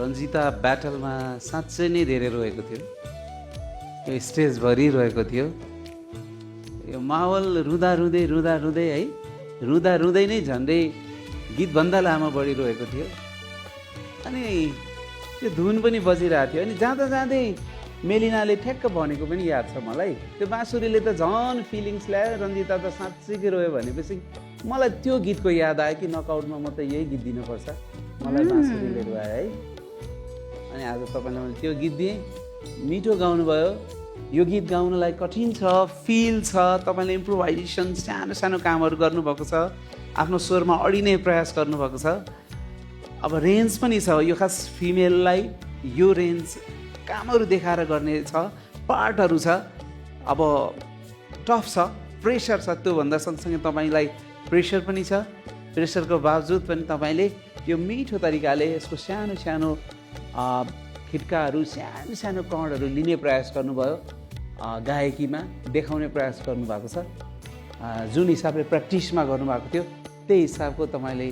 रन्जिता ब्याटलमा साँच्चै नै धेरै रोएको थियो। यो स्टेज भरिरहेको थियो। यो माहौल रुँदा रुँदै है, रुँदै नै झन्डै गीतभन्दा लामो बढिरहेको थियो। अनि त्यो धुन पनि बजिरहेको थियो। अनि जाँदै मेलिनाले ठ्याक्क भनेको पनि याद छ मलाई। त्यो बाँसुरीले त झन् फिलिङ्स ल्यायो, रन्जिता त साँच्चैकै रोयो भनेपछि मलाई त्यो गीतको याद आयो कि नकआउटमा म त यही गीत दिनुपर्छ, मलाई बाँसुरीले रोयो है। अनि आज तपाईँलाई मैले त्यो गीत दिएँ। मिठो गाउनुभयो। यो गीत गाउनलाई कठिन छ, फिल छ। तपाईँले इम्प्रोभाइजेसन सानो कामहरू गर्नुभएको छ, आफ्नो स्वरमा अडिने प्रयास गर्नुभएको छ। अब रेन्ज पनि छ, यो खास फिमेललाई यो रेन्ज कामहरू देखाएर गर्ने छ, पार्टहरू छ। अब टफ छ, प्रेसर छ। त्योभन्दा सँगसँगै तपाईँलाई प्रेसर पनि छ। प्रेसरको बावजुद पनि तपाईँले यो मिठो तरिकाले यसको सानो खिट्काहरू, सानो कणहरू लिने प्रयास गर्नुभयो। गायकीमा देखाउने प्रयास गर्नुभएको छ। जुन हिसाबले प्र्याक्टिसमा गर्नुभएको थियो त्यही हिसाबको तपाईँले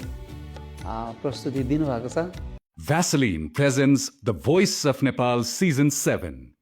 प्रस्तुति दिनुभएको छ। Vaseline presents The Voice of Nepal Season 7.